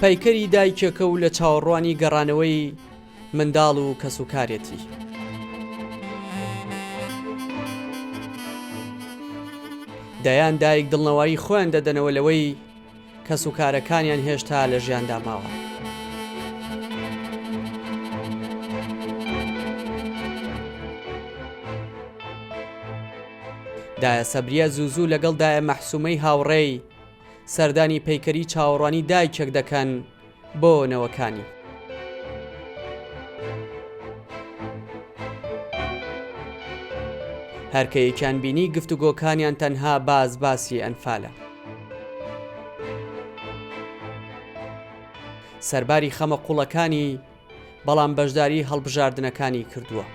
پەیکەری دایکێکە و لە چاوەڕوانی گەڕانەوەی منداڵ و کەسوکارێتی. دەیان دایک دڵنەوایی خۆیان دەدەنەوە لەوەی کەسوکارەکانیان هێشتا لە ژیاندا ماوە. دایە سەبریە زوو زوو لەگەڵ دایە مەحسومەی هاوڕێی سەردانی پەیکەری چاوەڕوانی دایکێک دەکەن بۆ نەوەکانی. هەر کە یەکیان بینی گفتوگۆکانیان تەنها باس باسی ئەنفالە. سەرباری خەمە قوڵەکانی بەڵام بەشداری هەڵبژاردنەکانی کردووە.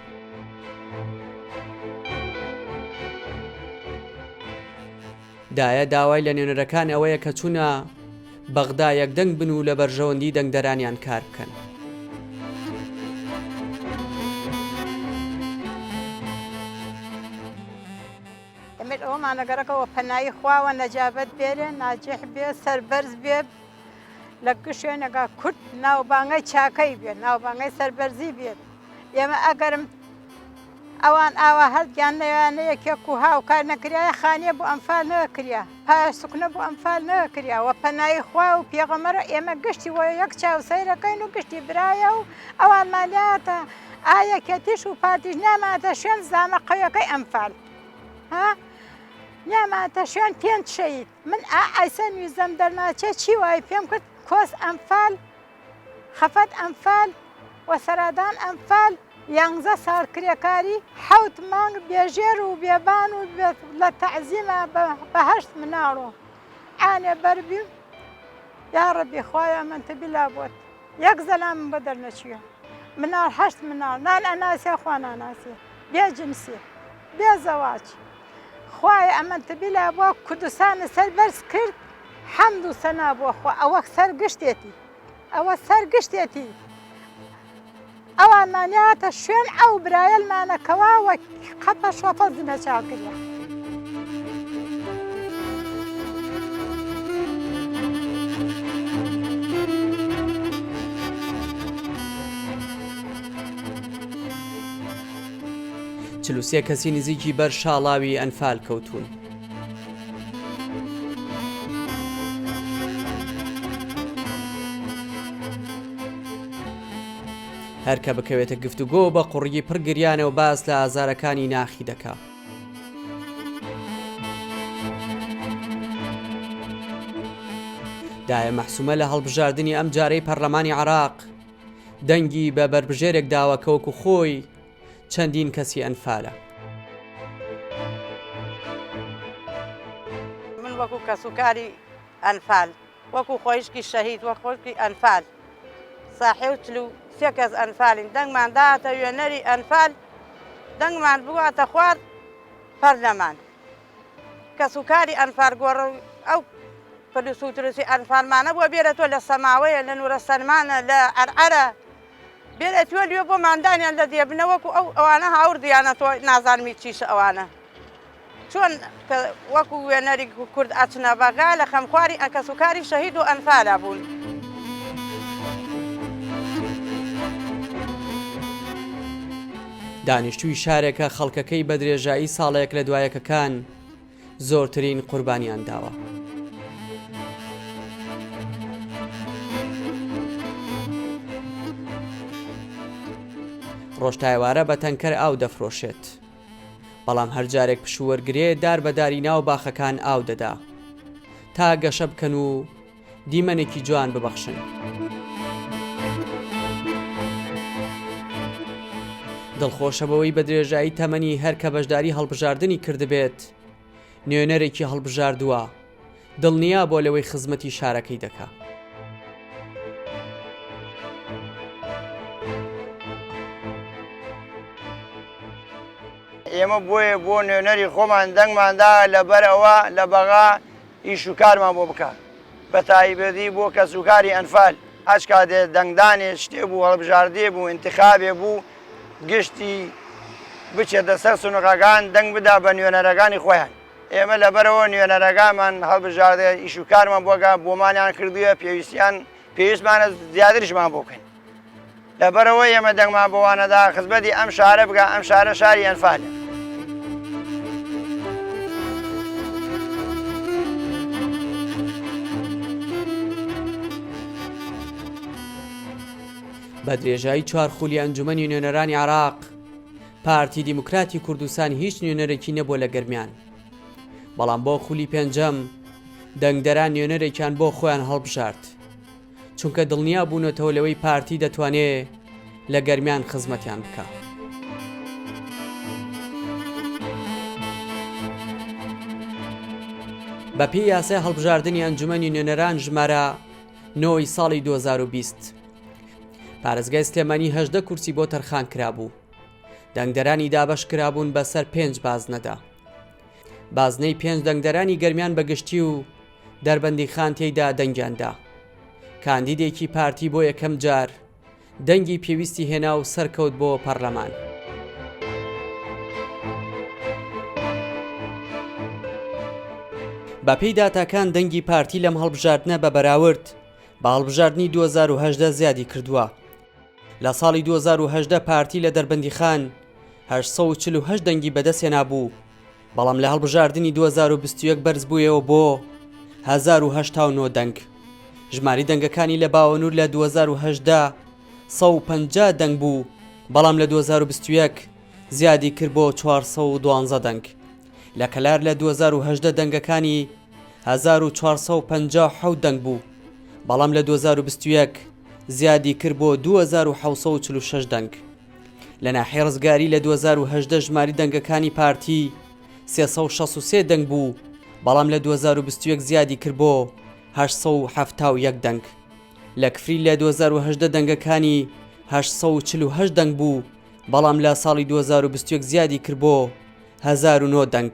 دایە داوای لە نوێنەرەکان ئەوەیە کە چونە بەغدا یەکدەنگ بن و لە بەرژەوەندی دەنگدەرانیان کار بکەن. ئێمەش ئەوەمان لەگەڕەکەوە پەنایی خواوە نەجابەت بێرێ ناجح بێ سەربەرز بێ لە گشت شوێنێکا کورد ناوبانگای چاکەی بێت ناوبانگای سەربەرزی بێت ئێمە ئەگەرم ئەوان ئاوا هەردگیان نەیانە یەکێک و هاوکار نەکریایە خانیە بۆ ئەنفال نەکریا پایە سوکنە بۆ ئەنفال نەکریا وە پەنایی خوا و پێغەمەرە ئێمە گشتی وە یەک چاو سەیرەکەین و گشتی برایە و ئەوان مالیاتە ئایەکێتیش و پارتیش ناماتە شوێن زامە قەویەکەی ئەنفال ها ناماتە شوێن پێنج شەید من ئا ئایسە نویزەم دەرناچێ چی وای پێم کرد کۆس ئەنفال خەفەت ئەنفال و سەرادان ئەنفال یانزە ساڵ کرێکاری حەوت مانگ بێژێر و بێبان و لە تەعزیما بە هەشت مناڵ و عانێ بەربی یاڕەبی خوایە من تبیلا بۆت یەک زەلامم بۆ دەرنەچووە مناڵ هەشت مناڵ نان ئەناسێ خوا ناناسێ بێ جنسی بێ زەواج خوایە ئەمن تبیلا بۆ کوردستانە سەر بەرز کرد حەمد و سەنا بۆ خوا ئەوە سەر گشتێتی ئەوە سەر گشتێتی ئەوانمان یاتە شوێن ئەو برایەلمانە کەوا وە قەپە شۆفە زنە چاکریا. 43 کەسی نزیکی بەر شاڵاوی ئەنفال کەوتوون. هەر کە بکەوێتە گفتوگۆ بە قوڕگی پڕ گریانەوە باس لە ئازارەکانی ناخی دەکا. دایە مەحسومە لە هەڵبژاردنی ئەم جارەی پەرلەمانی عراق دەنگی بە بەربژێرێک داوە کە وەکو خۆی چەندین کەسی ئەنفالە. من وەکو کەسوکاری ئەنفال وەکو خۆیشکی شەهید وەک خۆشکی ئەنفال ساحێ و 43 کەس ئەنفالین دەنگمان داتە وێنەری ئەنفال دەنگمان بواتە خوار پەرلەمان کەسوکاری ئەنفال گۆڕ ئەو پلوس و ترسی ئەنفالمانە بووە بێرە تۆ لە سەماوەیە لە نورە سەلمانە لە عەرعەرە بێرە تۆ لێ بۆ ماندانیان لە دێبنە وەکو ئەو ئەوانە هاوردیانە تۆ نازانمی چیش ئەوانە چۆن کە وەکو وێنەری کورد ئەچنە بەغا لە خەمخواری ئەکەسوکاری شەهید و ئەنفالا بوون. دانیشتووی شارێکە خەڵکەکەی بە درێژایی ساڵێک لە دوایەکەکان زۆرترین قوربانیان داوە. ڕۆژ تا ئێوارە بە تەنکەر ئاو دەفرۆشێت. بەڵام هەر جارێک پشوو وەرگرێ دار بە داری ناو باخەکان ئاو دەدا تا گەشە بکەن و دیمەنێکی جوان ببەخشن. دڵخۆشە بەوەی بە درێژایی تەمەنی هەر کە بەشداری هەڵبژاردنی کردبێت نوێنەرێکی هەڵبژاردووە دڵنیا بۆ لەوەی خزمەتی شارەکەی دەکا. ئێمە بۆیە بۆ نوێنەری خۆمان دەنگمان دا لەبەر ئەوە لە بەغا ئیش و کارمان بۆ بکا بە تایبەتی بۆ کەسوکاری ئەنفال هەچ کاتێ دەنگدانێ شتێ بوو هەڵبژاردێ بوو ئینتخابێ بوو گشتی بچێتە سەر سنوقەکان دەنگ بدا بە نوێنەرەکانی خۆیان ئێمە لەبەرەوە نوێنەرەکانمان هەڵبژاردە ئیش و کارمان بۆگا بۆمانیان کردووە پێویستیان. پێویستمانە زیاتریشمان بۆ بکەن. لەبەرئەوەی ئێمە دەنگمان بۆ وانەدا خزمەتی ئەم شارە بکا، ئەم شارە شاری ئەنفالە. بە درێژایی چوار خولی ئەنجومەنی نوێنەرانی عێراق، پارتی دیموکراتی کوردستان هیچ نوێنەرێکی نەبووە لە گەرمیان، بەڵام بۆ خولی پێنجەم دەنگدەران نوێنەرێکیان بۆ خۆیان هەڵبژارد. چونکە دڵنیا بوونەتەوە لەوەی پارتی دەتوانێ لە گەرمیان خزمەتیان بکا. بەپێی یاسای هەڵبژاردنی ئەنجومەنی نوێنەران ژمارە نۆی ساڵی 2020 پارێزگای سلێمانی هەژدە کورسی بۆ تەرخان کرابوو دەنگدەرانی دابەش کرابوون بەسەر پێنج بازنەدا بازنەی پێنج دەنگدەرانی گەرمیان بەگشتی و دەربەندیخان تێیدا دەنگیان دا. کاندیدێکی پارتی بۆ یەکەم جار دەنگی پێویستی هێنا و سەرکەوت بۆ پەرلەمان. بەپێی داتاکان دەنگی پارتی لەم هەڵبژاردنە بە بەراورد بە هەڵبژاردنی 2018 زیادی کردووە. لە ساڵی 2018 پارتی لە دەربەندیخان 848 دەنگی بەدەستهێنابوو، بەڵام لە هەڵبژاردنی 2021 بەرزبوویەوە بۆ 1089 دەنگ. ژماری دەنگەکانی لە باوەنور لە 2018 150 دەنگ بوو، بەڵام لە 2021 زیادی کرد بۆ 412 دەنگ. لە کەلار لە 2018 دەنگەکانی 1457 دەنگ بوو، بەڵام لە 2021 زیادی کرد بۆ 2746 دەنگ. لە ناحیەی ڕزگاری لە 2018 ژماری دەنگەکانی پارتی 363 دەنگ بوو، بەڵام لە 2021 زیادی کرد بۆ 871 دەنگ. لە کفری لە 2018 دەنگەکانی 848 دەنگ بوو، بەڵام لە ساڵی 2021 زیادی کرد بۆ 1009 دەنگ.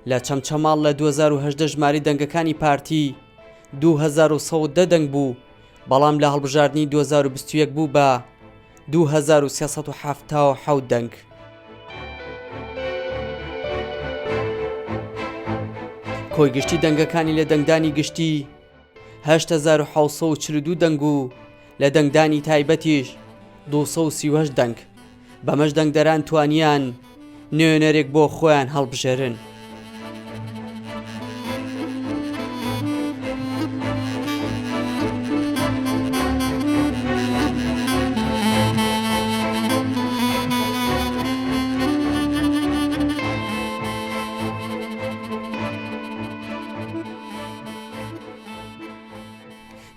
لە چەمچەماڵ لە 2018 ژماری دەنگەکانی پارتی 2110 دەنگ بوو، بەڵام لە هەڵبژاردنی 2021 بوو بە 2377 دەنگ. کۆی گشتی دەنگەکانی لە دەنگدانی گشتی 8742 دەنگ و لە دەنگدانی تایبەتیش 238 دەنگ بەمەش دەنگدەران توانیان نوێنەرێک بۆ خۆیان هەڵبژێرن.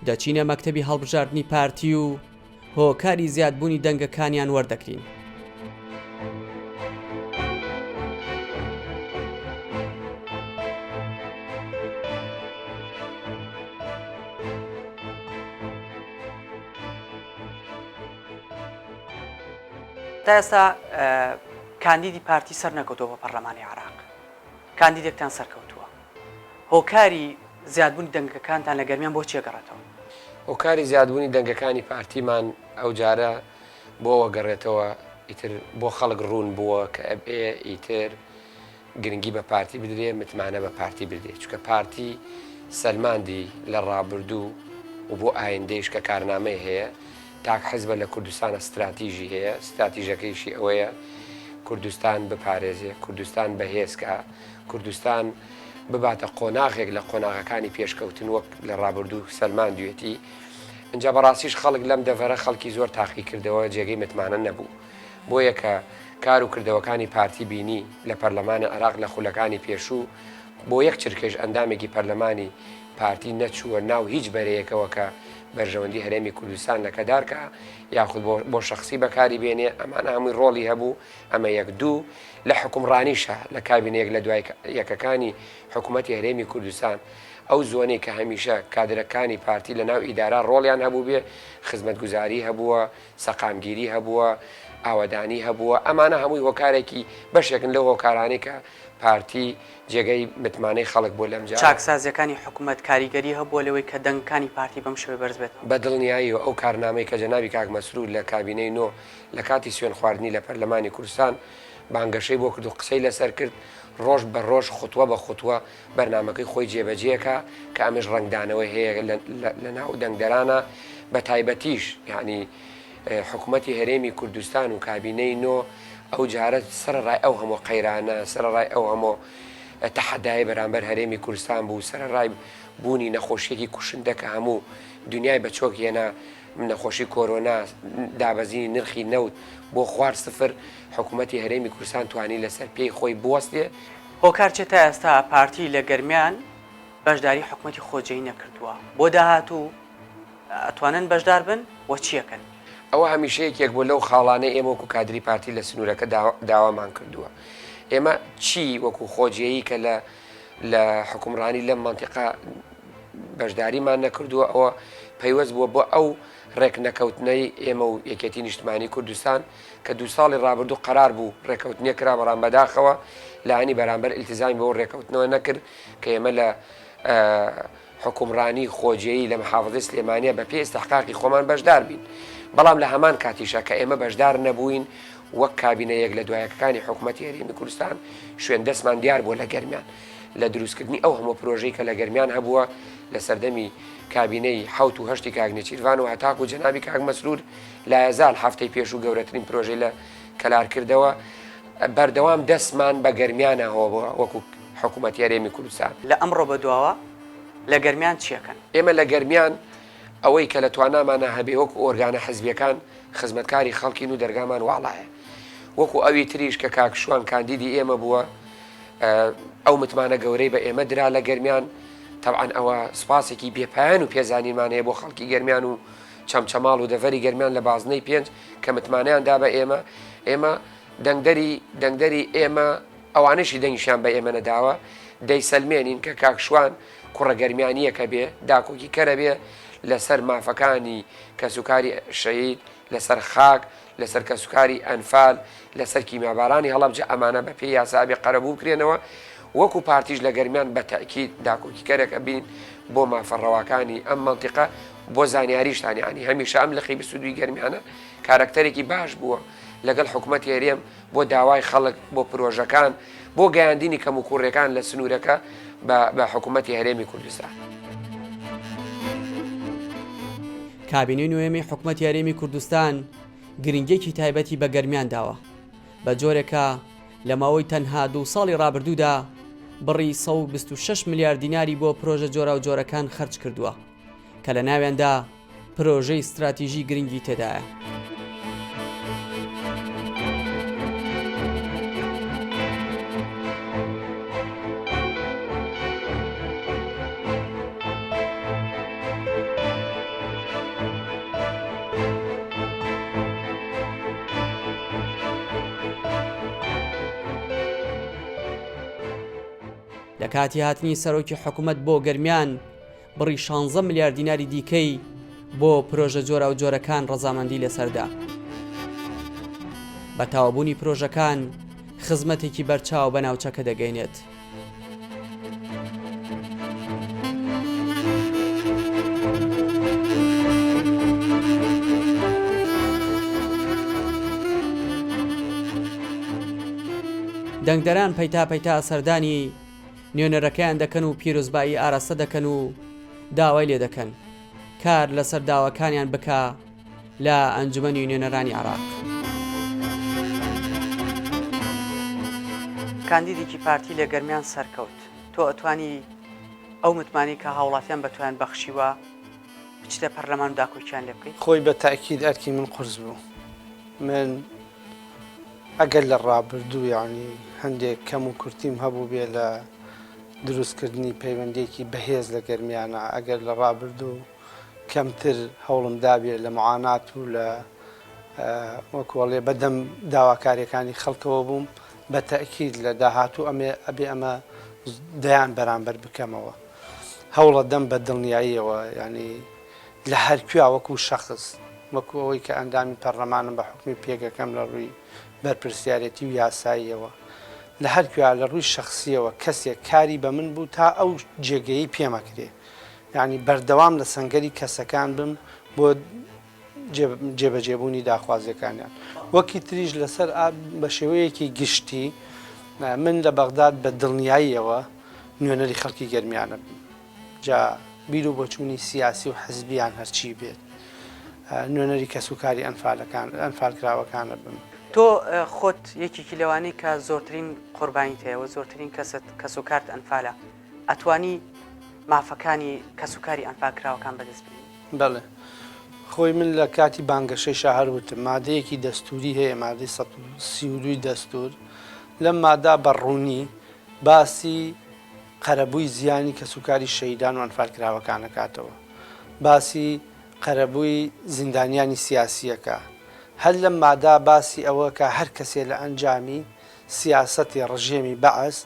دەچینە مەکتەبی هەڵبژاردنی پارتی و هۆکاری زیادبوونی دەنگەکانیان وەردەگرین. تا ئێستا کاندیدی پارتی سەرنەکەوتووە بۆ پەرلەمانی عێراق، کاندیدێکتان سەرکەوتووە. هۆکاری زیادبوونی دەنگەکانتان لە گەرمیان بۆ چی ئەگەڕێتەوە؟ هۆکاری زیادبوونی دەنگەکانی پارتیمان ئەوجارە بۆ ئەوە گەڕێتەوە ئیتر بۆ خەڵک ڕوون بووە کە ئەبێ ئیتر گرنگی بە پارتی بدرێ متمانە بە پارتی بدرێ چونکە پارتی سەلماندی لە ڕابردوو و بۆ ئایندەیش کە کارنامەی هەیە تاک حزبە لە کوردستانە ستراتیژی هەیە ستراتیژەکەیشی ئەوەیە کوردستان بپارێزێ کوردستان بەهێز کا کوردستان بباتە قۆناغێک لە قۆناغەکانی پێشکەوتن وەک لە ڕابردوو سەلماندوێتی ئینجا بەڕاستیش خەڵک لەم دەڤەرە خەڵکی زۆر تاقی کردەوە جێگەی متمانە نەبوو بۆیە کە کار و کردەوەکانی پارتی بینی لە پەرلەمانی عێراق لە خولەکانی پێشوو بۆ یەک چرکەیش ئەندامێکی پەرلەمانی پارتی نەچووە ناو هیچ بەرەیەکەوە کە بەرژەوەندی هەرێمی کوردستان لەکەدار کا یاخود بۆ شەخسی بەکاری بێنێ ئەمانە هەمووی ڕۆڵی هەبوو ئەمە یەک دوو لە حوکمڕانیشا لە کابینە یەک لە دوای یەکەکانی حکوومەتی هەرێمی کوردستان ئەو زۆنەی کە هەمیشە کادرەکانی پارتی لە ناو ئیدارا ڕۆڵیان هەبووبێ خزمەتگوزاری هەبووە سەقامگیری هەبووە ئاوەدانی هەبووە ئەمانە هەمووی هۆکارێکی بەشێکن لەو هۆکارانەی کە پارتی جێگەی متمانەی خەڵک بووە لەم جارە. چاکسازییەکانی حکومەت کاریگەری هەبووە لەوەی کە دەنگەکانی پارتی بەم شێوەیە بەرز بێتەوە؟ بە دڵنیاییەوە ئەو کارنامەی کە جەنابی کاک مەسرور لە کابینەی نۆ لە کاتی سوێن خواردنی لە پەرلەمانی کوردستان بانگەشەی بۆ کرد و قسەی لەسەر کرد، ڕۆژ بە ڕۆژ خوتوە بە خوتوە بەرنامەکەی خۆی جێبەجێکا کە ئەمەش ڕەنگدانەوەی هەیە لە ناو دەنگدەرانە بە تایبەتیش یعنی حکوومەتی هەرێمی کوردستان و کابینەی نۆ ئەو جارە سەرەڕای ئەو هەموو قەیرانە سەرەڕای ئەو هەموو تەحەدایەی بەرامبەر هەرێمی کوردستان بوو سەرەڕای بوونی نەخۆشیەکی کوشندە کە هەموو دنیای بە چۆک هێنا نەخۆشی کۆرۆنا، دابەزینی نرخی نەوت بۆ خوار سفر، حکوومەتی هەرێمی کوردستان توانی لەسەر پێی خۆی بوەستێ. هۆکار چیە تا ئێستا پارتی لە گەرمیان بەشداری حکومەتی خۆجێی نەکردووە؟ بۆ داهاتوو ئەتوانن بەشدار بن و چیەکەن؟ ئەوە هەمیشە یەکێک بووە لەو خاڵانەی ئێمە وەکو کادری پارتی لە سنوورەکە داوامان کردووە. ئێمە چی وەکو خۆجێیی کە لە لە حوکمڕانی لەم مەنتیقە بەشداریمان نەکردووە ئەوە پەیوەست بووە بۆ ئەو ڕێکنەکەوتنەی ئێمە و یەکێتی نیشتمانی کوردستان کە دوو ساڵی ڕابردوو قەرار بوو ڕێکەوتنێک کرا بەڵام بەداخەوە لایەنی بەرامبەر ئیلتیزامی بەو ڕێکەوتنەوە نەکرد کە ئێمە لە حوکمڕانی خۆجێیی لە محافزەی سلێمانیە بە پێی ئیستحقاقی خۆمان بەشدار بین بەڵام لە هەمان کاتیشا کە ئێمە بەشدار نەبووین وەک کابینە یەک لە دوایەکەکانی حکومەتی هەرێمی کوردستان شوێن دەستمان دیار بووە لە گەرمیان لە دروستکردنی ئەو هەموو پرۆژەی کە لە گەرمیان هەبووە لە سەردەمی کابینەی حەوت و هەشتی کاک نێچیرڤان و هەتاکو جەنابی کاک مەسرور لایەزال هەفتەی پێشوو گەورەترین پرۆژەی لە کەلار کردەوە بەردەوام دەستمان بە گەرمیانەوە بووە وەکو حکوومەتی هەرێمی کوردستان. لە ئەمڕۆ بەدواوە لە گەرمیان چی ئەکەن؟ ئێمە لە گەرمیان ئەوەی کە لە توانامانا هەبێ وەکو ئۆرگانە حزبیەکان خزمەتکاری خەڵکین و دەرگامان واڵایە. وەکو ئەوی تریش کە کاک شوان کاندیدی ئێمە بووە ئەو متمانە گەورەی بە ئێمە درا لە گەرمیان تەبعەن ئەوە سوپاسێکی بێپایان و پێزانینمان هەیە بۆ خەڵکی گەرمیان و چەمچەماڵ و دەڤەری گەرمیان لە بازنەی پێنج کە متمانەیان دا بە ئێمە ئێمە دەنگدەری دەنگدەری ئێمە ئەوانەشی دەنگیشیان بە ئێمە نەداوە دەیسەلمێنین کە کاک شوان کوڕە گەرمیانییەکە بێ داکۆکیکەرە بێ لەسەر مافەکانی کەسوکاری شەهید، لەسەر خاک، لەسەر کەسوکاری ئەنفال، لەسەر کیمیابارانی هەڵەبجە ئەمانە بە پێی یاسا ئەبێ قەرەبوو بکرێنەوە، وەکو پارتیش لە گەرمیان بە تەئکید داکۆکیکەرێک ئەبین بۆ مافە ڕەواکانی ئەم مەنتیقە، بۆ زانیاریشتان یانی هەمیشە ئەم لقی 22 ی گەرمیانە کارەکتەرێکی باش بووە لەگەڵ حکومەتی هەرێم بۆ داوای خەڵک، بۆ پرۆژەکان، بۆ گەیاندنی کەموکوڕیەکان لە سنوورەکە بە بە حکوومەتی هەرێمی کوردستان. کابینەی نۆیەمی حکومەتی هەرێمی کوردستان گرنگیەکی تایبەتی بە گەرمیان داوە، بە جۆرێک کە لە ماوەی تەنها دوو ساڵی ڕابردوودا بڕی 126 ملیار دیناری بۆ پرۆژە جۆراوجۆرەکان خەرج کردووە کە لە ناویاندا پرۆژەی ستراتیژی گرنگی تێدایە. لە کاتی هاتنی سەرۆکی حکومەت بۆ گەرمیان بڕی شانزە ملیار دیناری دیکەی بۆ پرۆژە جۆراوجۆرەکان ڕەزامەندی لەسەردا. بە تەواوبوونی پرۆژەکان خزمەتێکی بەرچاو بە ناوچەکە دەگەینێت. دەنگدەران پەیتا پەیتا سەردانی نوێنەرەکەیان دەکەن و پیرۆزبایی ئاراستە دەکەن و داوای لێ دەکەن کار لەسەر داواکانیان بکا لە ئەنجومەنی نوێنەرانی عێراق. کاندیدێکی پارتی لە گەرمیان سەرکەوت، تۆ ئەتوانی ئەو متمانەی کە هاوڵاتیان بە تۆیان بەخشیوە بچیتە پەرلەمان و داکۆکیان لێ بکەیت؟ خۆی بە تەئکید ئەرکی من قورس بوو. من ئەگەر لە ڕابردوو یانی هەندێک کەم و کورتیم هەبووبێ لە دروستکردنی پەیوەندییەکی بەهێز لە گەرمیانا، ئەگەر لە ڕابردوو کەمتر هەوڵم دابێ لە معانات و لە وەکو ئەڵێ بە دەم داواکارییەکانی خەڵکەوە بووم، بە تەئکید لە داهاتوو ئەمێ ئەبێ ئەمە دەیان بەرامبەر بکەمەوە. هەوڵەدەم بە دڵنیاییەوە یانی لە هەرکوێ وەکو شەخس، وەکو ئەوەی کە ئەندامی پەرلەمانم بە حوکمی پێگەکەم لە ڕووی بەرپرسیارێتی و یاساییەوە، لە هەرکوێ لە ڕووی شەخسییەوە کەسێک کاری بە من بوو تا ئەو جێگەیەی پێمەکرێ یانی بەردەوام لە سەنگەری کەسەکان بم بۆ جێبەجێبوونی داخوازیەکانیان. وەکی تریش لەسەر بە شێوەیەکی گشتی. من لە بەغداد بە دڵنیاییەوە نوێنەری خەڵکی گەرمیانە بم جا بیر و بۆچوونی سیاسی و حزبیان هەرچی بێت نوێنەری کەسوکاری ئەنفالەکان ئەنفالکراوەکانە بم. تۆ خۆت یەکێکی لەوانەی کە زۆرترین قوربانیت هەیە و زۆرترین کەست کەسوکارت ئەنفالە ئەتوانی مافەکانی کەسوکاری ئەنفالکراوەکان بەدەست بێنی؟ بەڵێ. خۆی من لە کاتی بانگەشەیشا هەر وتم مادەیەکی دەستووری هەیە مادەی 132 دەستوور لەم مادە بە ڕوونی باسی قەرەبووی زیانی کەسوکاری شەهیدان و ئەنفالکراوەکان ئەکاتەوە، باسی قەرەبووی زیندانیانی سیاسییەکە، هەر لەم مادە باسی ئەوەکا هەر کەسێ لە ئەنجامی سیاسەتی ڕژێمی بەعس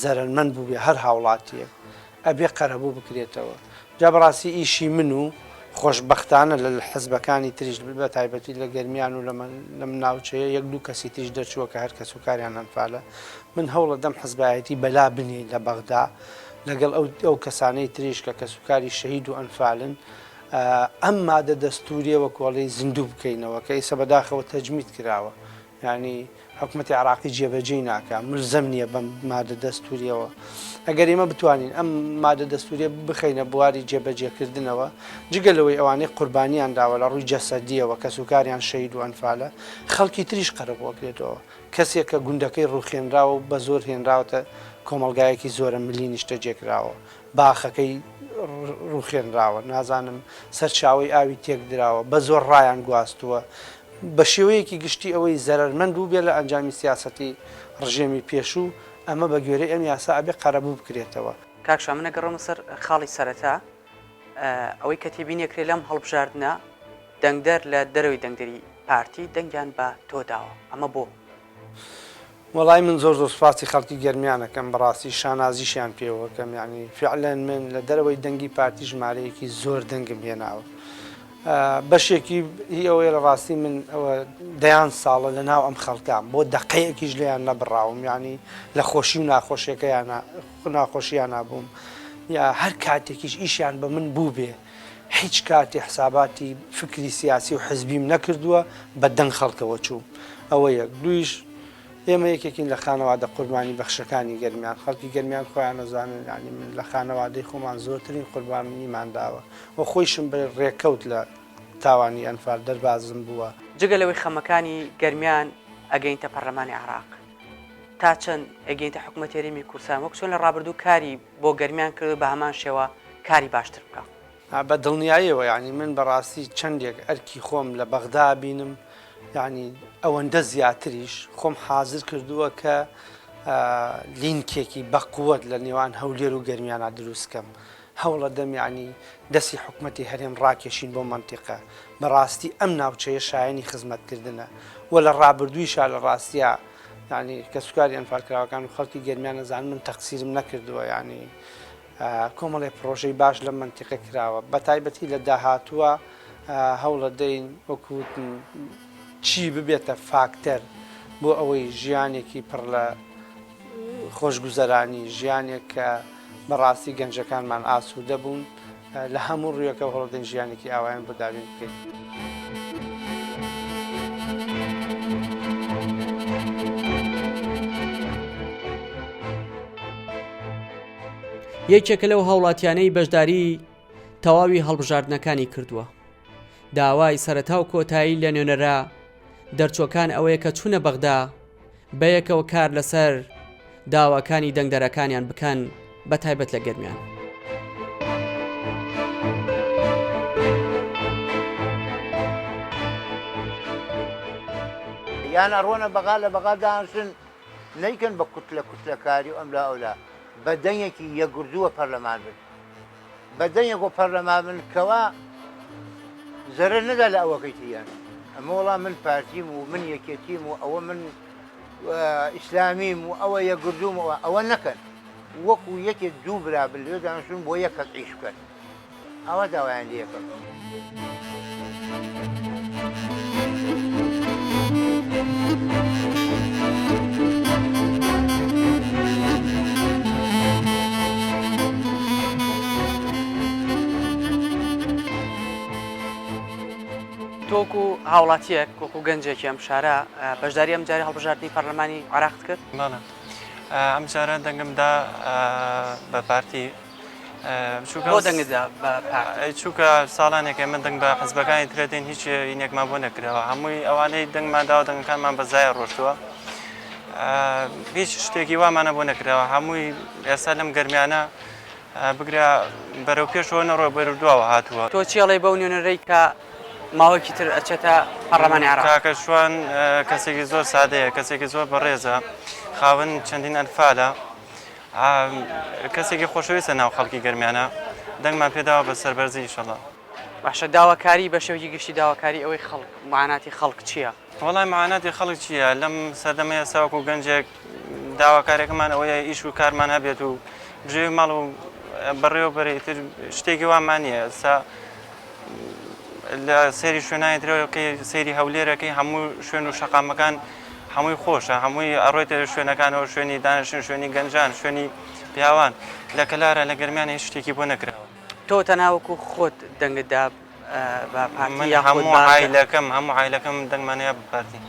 زەرەرمەند بووبێ هەر هاوڵاتییەک ئەبێ قەرەبوو بکرێتەوە. جا بەڕاستی ئیشی من و خۆشبەختانە لە حزبەکانی تریش بە تایبەتی لە گەرمیان و لەم ناوچەیە یەک دوو کەسی تریش دەرچووە کە هەر کەسوکاریان ئەنفالە من هەوڵەدەم حزبایەتی بەلا بنێین لە بەغدا لەگەڵ ئەو ئەو کەسانەی تریش کە کەسوکاری شەهید و ئەنفالن ئەم مادە دەستوریە وەکۆڵی زیندوو بکەینەوە کە ئیسە بەداخەوە تەجمید کراوە یانی حکومەتی عێراقی جێبەجێی ناکا، مولزەم نییە بەم مادە دەستوورییەوە. ئەگەر ئێمە بتوانین ئەم مادە دەستوورییە بخەینە بواری جێبەجێکردنەوە، جگە لەوەی ئەوانەی قوربانیان داوە لە ڕووی جەسەدییەوە کەسوکاریان شەهید و ئەنفالە، خەڵکی تریش قەرەبوو ئەکرێتەوە. کەسێک کە گوندەکەی ڕووخێنراوە و بە زۆر هێنراوەتە کۆمەڵگایەکی زۆرەملی نیشتەجێکراوە، باخەکەی ڕووخێنراوە، نازانم سەرچاوەی ئاوی تێکدراوە، بە زۆر ڕایان گواستووە، بە شێوەیەکی گشتی ئەوەی زەرەرمەند بووبێ لە ئەنجامی سیاسەتی ڕژێمی پێشوو، ئەمە بە گوێرەی ئەم یاسا ئەبێ قەرەبوو بکرێتەوە. کاک شا من ئەگەڕێمە سەر خاڵی سەرەتا، ئەوەی کە تێبینی ئەکرێ لەم هەڵبژاردنە دەنگدەر لە دەرەوەی دەنگدەری پارتی دەنگیان بە تۆ داوە، ئەمە بۆ؟ وەڵای من زۆر زۆر سوپاسی خەڵکی گەرمیان ئەکەم بەڕاستی شانازیشیان پێوە ئەکەم یانی فعلەن من لە دەرەوەی دەنگی پارتی ژمارەیەکی زۆر دەنگم هێناوە بەشێکی هی ئەوەیە لە ڕاستی من ئەوە دەیان ساڵە لە ناو ئەم خەڵکام بۆ دەقەیەکیش لێیان نەبڕاوم یانی لە خۆشی و ناخۆشیەکەیانە ناخۆشیانە بووم یا هەر کاتێکیش ئیشیان بە من بوو بێ هیچ کاتێ حساباتی فکری سیاسی و حزبیم نەکردووە بە دەنگ خەڵکەوە چووم ئەوە یەک دوویش ئێمە یەکێکین لە خانەوادە قوربانی بەخشەکانی گەرمیان خەڵکی گەرمیان خۆیان ئەزانن یانی من لە خانەوادەی خۆمان زۆرترین قوربانیمان داوە و خۆیشم بە ڕێکەوت لە تاوانی ئەنفال دەربازم بووە. جگە لەوەی خەمەکانی گەرمیان ئەگەینتە پەرلەمانی عێراق تا چەند ئەگەینتە حکومەتی هەرێمی کوردستان وەک چۆن لە ڕابردوو کاری بۆ گەرمیان کردو بە هەمان شێوە کاری باشتر بکا. بە دڵنیایەوە یانی من بە ڕاستی چەندێک ئەرکی خۆم لە بەغدا ئەبینم یانی ئەوەندە زیاتریش خۆم حازر کردووە کە لینکێکی بەقوەت لە نێوان هەولێر و گەرمیانا دروست کەم هەوڵەدەم یانی دەستی حکومەتی هەرێم ڕاکێشین بۆ مەنتیقە بەڕاستی ئەم ناوچەیە شایەنی خزمەتکردنە و لە ڕابردوویشا لە ڕاستیا یانی کەسوکاری ئەنفالکراوەکان و خەڵکی گەرمیان ئەزانن من تەقسیرم نەکردووە یانی کۆمەڵێ پڕۆژەی باش لەم مەنتیقە کراوە بە تایبەتی لە داهاتووە هەوڵەدەین وەکو وتم چی ببێتە فاکتەر بۆ ئەوەی ژیانێکی پڕ لە خۆشگوزەرانی ژیانێک کە بەڕاستی گەنجەکانمان ئاسوودە بوون لە هەموو ڕوویەکەوە هەوڵدەین ژیانێکی ئاوایان بۆ دابین بکەین. یەکێکە لەو هاوڵاتیانەی بەشداری تەواوی هەڵبژاردنەکانی کردووە داوای سەرەتا و کۆتایی لە نوێنەرە دەرچوەکان ئەوەیە کە چوونە بەغدا بەیەکەوە کار لەسەر داواکانی دەنگدەرەکانیان بکەن بە تایبەت لە گەرمیان. یان ئەڕۆنە بەغا لە بەغا دانشن نەیکەن بە کوتلە کوتلەکاری و ئەملا ئەولا بە دەنگێکی یەکگردووە پەرلەمان بن بە دەنگێک و پەرلەمان بن کەوا زەرەر نەدا لە ئەوەکەی تریان ئەمە وەڵا من پارتیم و من یەکێتیم و ئەوە من ئیسلامیم و ئەوە یەکگردووم ئەوە ئەوە نەکەن وەکو یەکێ دوو برا بن لەوێ دانیشتوون بۆ یەک کەس ئیش بکەن ئاوا داوایان لێ یەکەم. تۆ وەکو هاوڵاتیەک وەکو گەنجێکی ئەم شارە بەشداری ئەم جاری هەڵبژاردنی پەرلەمانی عێراقت کرد؟ بەڵێ. ئەم جارە دەنگم دا بە پارتی. بۆ دەنگت دا بە پارتی؟ چونکە ساڵانێک ئێمە دەنگ بە حزبەکانی ترە دەین هیچ ئینێکمان بۆ نەکراوە هەمووی ئەوانەی دەنگمان داوە دەنگەکانمان بە زایە ڕۆشتووە هیچ شتێکی وامانە بۆ نەکراوە هەمووی ئێستا لەم گەرمیانە بگرە بەرەو پێشەوە نەڕۆ بەرەو دواوە هاتووە. تۆ چی ئەڵێی بەو نوێنەرەی کە ماوەیەکی تر ئەچێتە پەڕلەمانی عێراق؟ کاکە شوان کەسێکی زۆر سادەیە، کەسێکی زۆر بەڕێزە، خاوەن چەندین ئەنفالە، کەسێکی خۆشەویستە ناو خەڵکی گەرمیانە، دەنگمان پێداوە بە سەربەرزی ئیشەڵا. باشە داواکاری بە شێوەیەکی گشتی داواکاری ئەوەی خەڵک معاناتی خەڵک چییە؟ وەڵای معاناتی خەڵک چییە لەم سەردەمەی ئێستا وەکو گەنجێک داواکاریەکەمان ئەوەیە ئیش و کارمان هەبێت و بژێوی ماڵ و بەڕێوە بەرێ ئیتر شتێکی وامان نییە ئێستا لە سەیری شوێنانی ترەکەی سەیری هەولێرەکەی هەموو شوێن و شەقامەکان هەمووی خۆشە هەمووی ئەڕۆیتە شوێنەکانەوە شوێنی دانیشتن شوێنی گەنجان شوێنی پیاوان لە کەلارە لە گەرمیان هیچ شتێکی بۆ نەکراوە. تۆ تەنها وەکو خۆت دەنگت دا بە پارتی من یاخود هەموو بە عایلەکەم هەموو عایلەکەم دەنگمان هەیە بە پارتی.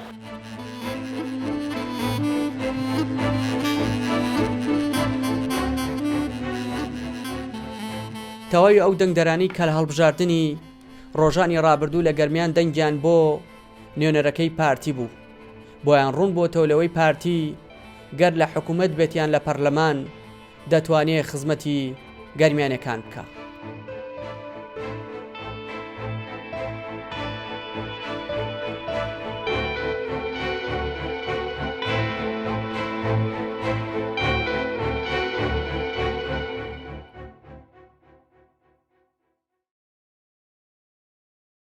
تەواوی ئەو دەنگدەرانەی کە لە هەڵبژاردنی ڕۆژانی ڕابردوو لە گەرمیان دەنگیان بۆ نوێنەرەکەی پارتی بوو بۆیان ڕوون بۆتەوە لەوەی پارتی گەر لە حکوومەت بێت یان لە پەرلەمان دەتوانێ خزمەتی گەرمیانەکان بکا.